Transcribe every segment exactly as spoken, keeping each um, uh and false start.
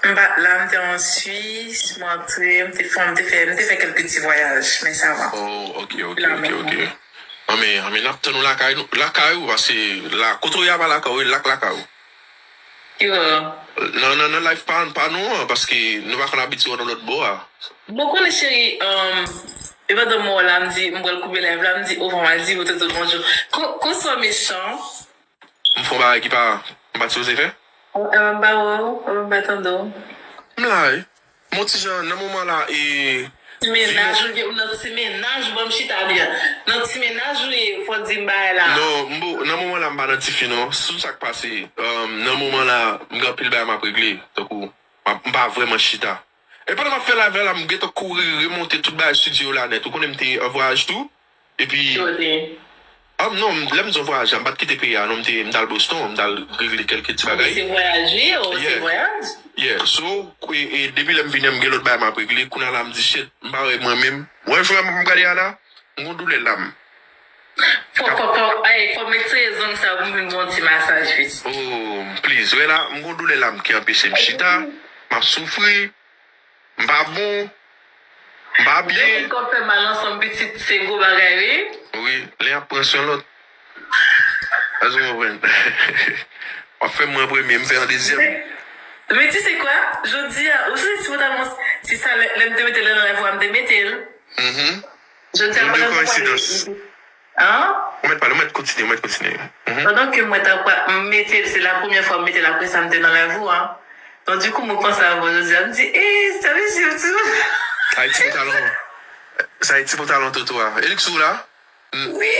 M pa t la, m te an Swis, m antre, m te fè, m te fè, m te fè kèlke ti vwayaj, men sa va. Oh, ok, ok, ok, ok. Anben, anben, n ap tann ou lakay nou, lakay ou, paske la, kote w ye a pa lakay ou, la k lakay ou. Ki bò? Nan, nan, nan live pa, pa nou an, paske nou pa konn abitye wè nou lòt bò a. Bon, konnen cheri, um, e pandan m wè w la, m di, m pral koupe live la, m di, o, fò m al di, o, toto, bonjou. Ko-, konsa w mechan. M fè yon bagay ki pa, m pa t sipoze fè? M pa wè w, m pa tande w. M la, wi. M on ti jan, nan moman la, e, ti mennaj ou ye, ou nan ti mennaj ou, ban m chita byen. Nan ti mennaj ou ye, fò w di m bagay la. Non, m bo-, nan moman la, m pa nan tifi, non. Sou sa k pase, um, nan moman la, m gen anpil bagay m ap regle. Tankou, m ap, m pa vrèman chita. E pandan m ap fè live la, m gentan kouri, remonte tout bagay estidyo la nèt. Ou konnen m te an vwayaj tou. Epi, ah, non, lè m di yon vwayaj, m pa t kite peyi a, non, m te, m t al Boston, m t al regle kèlke ti bagay. Se vwayaj, wi, oh, se vwayaj. Yeah, so, e, e, depi lè m vini, m gen lòt bagay m ap regle. Kounye a la, m di, shit, m pa wè mwen menm. Wè, jwè m ap gade a la, m gon doulè la m. Fò, fò, fò, ay, fò m retire zong sa pou m vin gon ti masaj, wi. Oh, please, wè la, m gon doulè la m ki anpeche m chita, m ap soufri. M pa bon. M pa byen. Depi kò fè mal ansanm pitit, se gwo bagay, wi. Wi, lè y ap pran swen lòt. Èske w konprann? W ap fè mwen premye, m fè an dezyèm. Men, men tu sais quoi? Jodi a, ou sonje ti pantalon, ti sa, lè, lè m te mete l nan live la, m te mete l. Mhm. Jodi a, pandan m ap pale, An? Ou mèt pale, ou mèt kontinye, ou mèt kontinye. Mhm. Pandan ke mwen t ap mete l, se la premyè fwa m mete l apre sa m te nan live ou an. Donk, dikou, mwen panse a ou jodi a, m di, eh, sa mesye, ti. Sa e ti pantalon. Sa e ti pantalon Toto a. Elix ou la? Wi.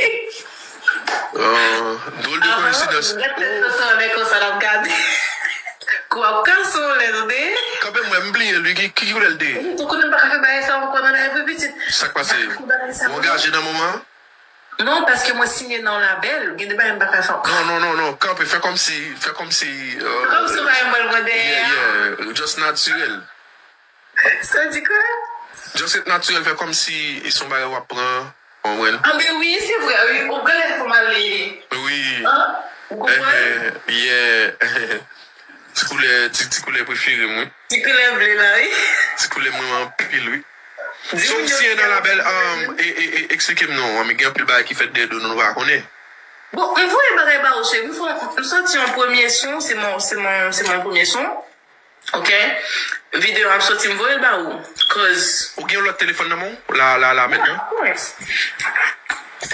Oh, drôle de coïncidence. Gade tèt Toto a, men konsa l ap gade. Kou ap kase w lè, tande. Kanpe mwen, m bliye l, wi, ki, ki koulè l te ye? Ou konnen m pa ka fè bagay sa ankò nan live, wi, pitit. Sa k pase? Ou angaje nan moman an? Non, paske mwen siyen nan yon labèl, gen de bagay m pa ka fè ankò. Non, non, non, non, kanpe, fè kòmsi, fè kòmsi, euh, kòmsi w pa yon bòl mwen dèyè a. Yeah, yeah, just natirèl. Sa di kwa? Just ret natirèl, fè kòmsi se yon bagay w ap pran, w konprann? Ah, ben wi, se vre, wi, ou genlè fè m ale. Wi. An? Ou konprann? Eh, yeah. Ti koulè, ti, ti koulè prefere m, wi. Ti koulè ble la, wi. Ti koulè mwen anpil, wi. So, si e nan labèl, um, e, e, e, eksplike m non, men gen anpil bagay ki fèt dèyè do nou, nou pa konnen. Bon, m voye bagay ba ou, cheri. M fè, m sòti yon premye son, se mon, se mon, se mon premye son. Ok? Videyo ap sòti, m voye l ba ou. Cause ou gen yon lòt telefòn nan men w? La, la, la, mentnan? Of course.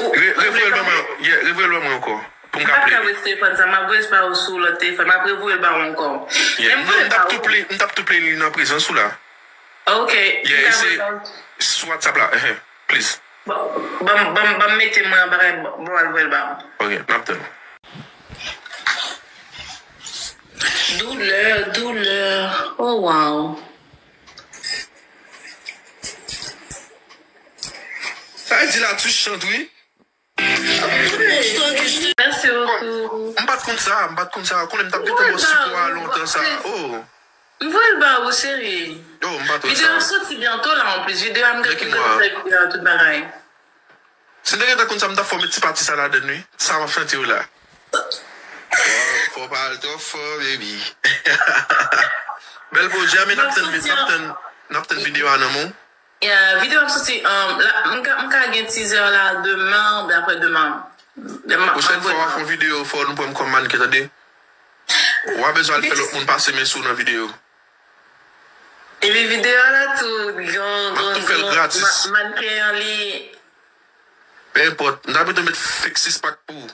Re-, revoye l ban mwen, yeah, revoye l ban mwen ankò. Pou m ka play. M p ap ka voye sou telefòn sa, m ap voye l ba ou sou lòt telefòn, m ap revoye l ba ou ankò. Yeah. Men m voye l ba ou. Non, m t ap tou play, m t ap tou play li nan prezans ou la. Ok. Yeah, se sou WhatsApp la, ehe, please. Bon, ban m, ban m, ban m mete mwen an bagay, bon, bon, al voye l ba ou. Ok, m ap tann ou. Doulè, doulè. Oh, wow. Sa vle di la, tu chantes, wi. Merci beaucoup. M pa t konn sa, m pa t konn sa. Konnen m t ap gentan ba w sipò a lontan sa. Oh. M voye l ba ou, cheri. Oh, m pa t wè sa. Videyo a soti byento la, an plis. Videyo a, m gentan fè videyo a, tout bagay. Si m te gentan konn sa, m t ap fè w met ti pati sa ladann, wi. Sa m ap chante w la. Fò, fò pa al twò fò, baby. Bèl pwodui a, men n ap tann, n ap tann, n ap tann videyo a nan men w. Yeah, videyo ap soti, um, la, m ka, m ka gen teaser la demen oubyen apre demen. Demen, pwochèn fwa w ap fè yon videyo, fò nou pran m kòm mannken, tande. W a bezwen al fè lòt moun pase men sou w nan videyo. Epi videyo a la tou, gran, gran, gran, ma-, mannken an li. Pe enpòt, m ta plito met fake six pack pou ou.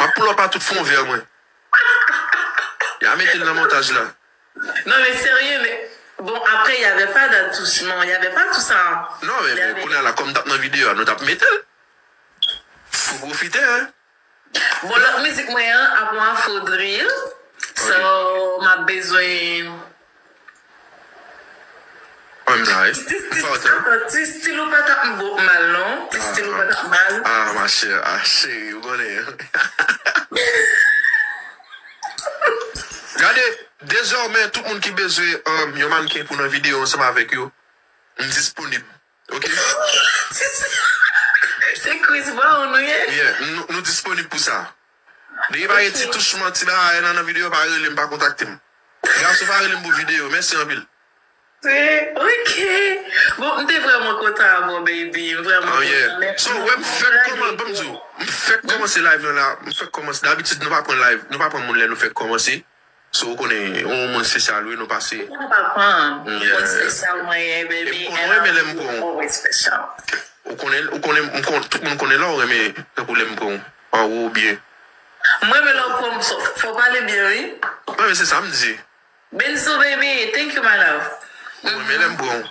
M ap pull up a tout fon vè mwen. Y a mete l nan montaj la. Non, men serye, men, bon, après, il y avait pas d'attouchement, il y avait pas tout ça. Non, men, men kounye a la, kòm n t ap nan videyo a, nou t ap mete l. Fò pwofite, hein. Bon, lòt mizik mwen an ap yon afro drill. So, m ap bezwen. Mwen m la, wi. Ti, ti, ti, ti stil ou pa t ap mal, non. Ti stil ou pa t ap mal. Ah, ma chère, ah, cheri, ou konnen. Gade, dezòmè, tout moun ki bezwen, um, yon mannken pou nan videyo ansanm avèk yo, m disponib. Ok? Se Chris Brown ou ye? Yeah, nou, nou disponib pou sa. Depi pa gen ti touchman, ti bagay nan, nan videyo, pa rele m, pa kontakte m. Gason pa rele m pou videyo. Mèsi anpil. Ok. Bon, m te vrèman kontan avè w, baby. M vrèman kontan. So, wè, m fèk kòmanse, ban m di w, m fèk kòmanse live lan la. M fèk kòmanse. Dabitid, nou pa pran live, nou pa pran moun lè nou fèk kòmanse. So, ou konnen, yon moun espesyal, wi, nou pase. Ou pa pran. Moun espesyal mwen ye, baby. Mwen renmen lè m pran w. Ou konnen, ou konnen, m kon, tout moun konnen lè w renmen, tankou lè m pran w. Anwo, byen. Mwen renmen lè w pran m, fò w pale byen, wi. Mwen renmen, se sa m di. Benzo, baby, thank you, my love. Mwen renmen lè m pran w.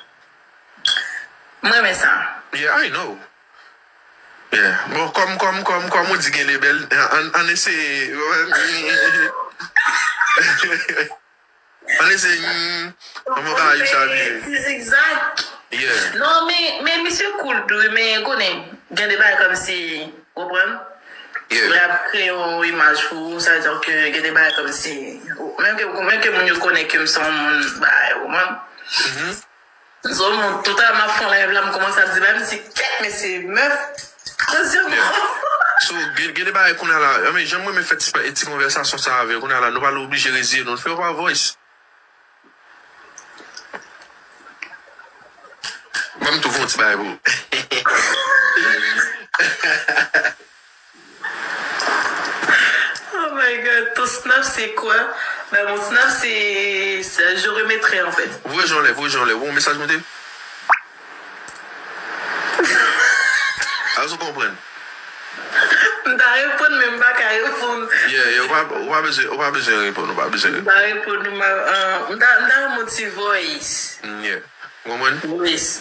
Mwen renmen sa. Yeah, I know. Yeah. Bon, kòm, kòm, kòm, kòm ou di gen de bèl, ann, ann eseye. Ann eseye, hmm, kòman bagay yo sa vire? Ti zigzag. Yeah. Non, men, men misye cool tou, men konnen, gen de bagay kòmsi, ou konprann? Yeah. Lè ap kreye yon imaj pou ou, sa vle di ke gen de bagay kòmsi, menm ke, menm ke moun yo konnen ke m se yon moun, bagay, ou konprann? So, mwen, toutan m ap fè yon live la, m kòmanse ap di, ba, m di, kèt, mesye, mèf, dezyanm. So, gen, gen de bagay kounye a la, men, jan mwen renmen fè ti, ti konvèsasyon sa avè w, kounye a la, nou pa oblije reziye nou, fè yon pa voice. Ban m tou fè yon ti bagay pou ou. Oh my God, ton snap se kwa? Ben, mon snap se, se, je remettrai en fait. Voye jan lè, voye jan lè. Ou yon mesaj mete? Aso konprann. M ta reponn, men m pa ka reponn. Yeah, yeah, ou pa, ou pa bezwen, ou pa bezwen reponn, ou pa bezwen reponn. M ta reponn, ou ma, uh, m ta, m ta reponn ti voice. Mm, yeah. Ou konprann? Voice.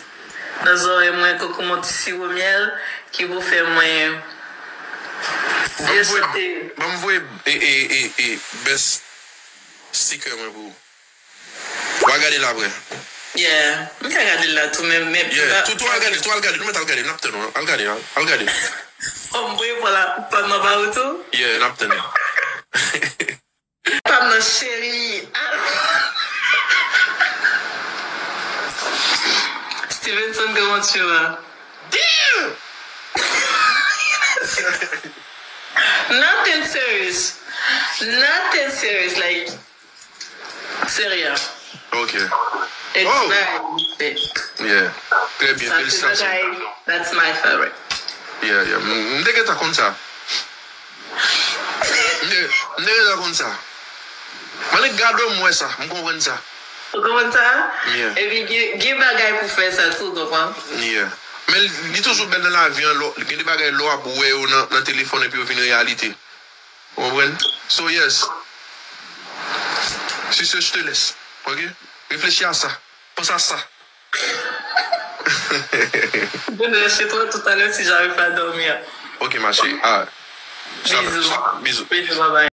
Nan zòrèy mwen, kòm yon ti siwo myèl ki pou fè mwen byen sante. Ban m voye, e, e, e, e, best sticker mwen pou ou. W a gade l apre. Yeah. M ka gade l la tou, men, men. Yeah, tou, tou al gade, tou al gade, nou mèt al gade, n ap tann ou, al gade, al, al gade. Fò m voye pou la, pa m nan ba ou tou? Yeah, n ap tann ou. Pam nan cheri. Stevenson, comment tu vas? Damn! Nothing serious. Nothing serious. Like, serye. Ok. It's oh! Nice. Yeah. Très bien. Félicitations. That's my favorite. Yeah, yeah. M te gentan konn sa. M te, m te gentan konn sa. Mwen, gade m wè sa, m konprann sa. Ou konprann sa? Yeah. Epi gen, gen bagay pou fè sa tou, konprann? Yeah. Men li toujou bèl nan lavi an, lè, gen de bagay lè w ap wè yo nan, nan telefòn epi yo vin reyalite. Ou konprann? So, yes. Sur ce, je te laisse. Ok? Réfléchis à ça. Pense à ça. Je ne reste chez toi tout à l'heure si j'arrive pas à dormir. Ok, ma chérie. Ah. Bisous. Bisous. Bisous, bye bye.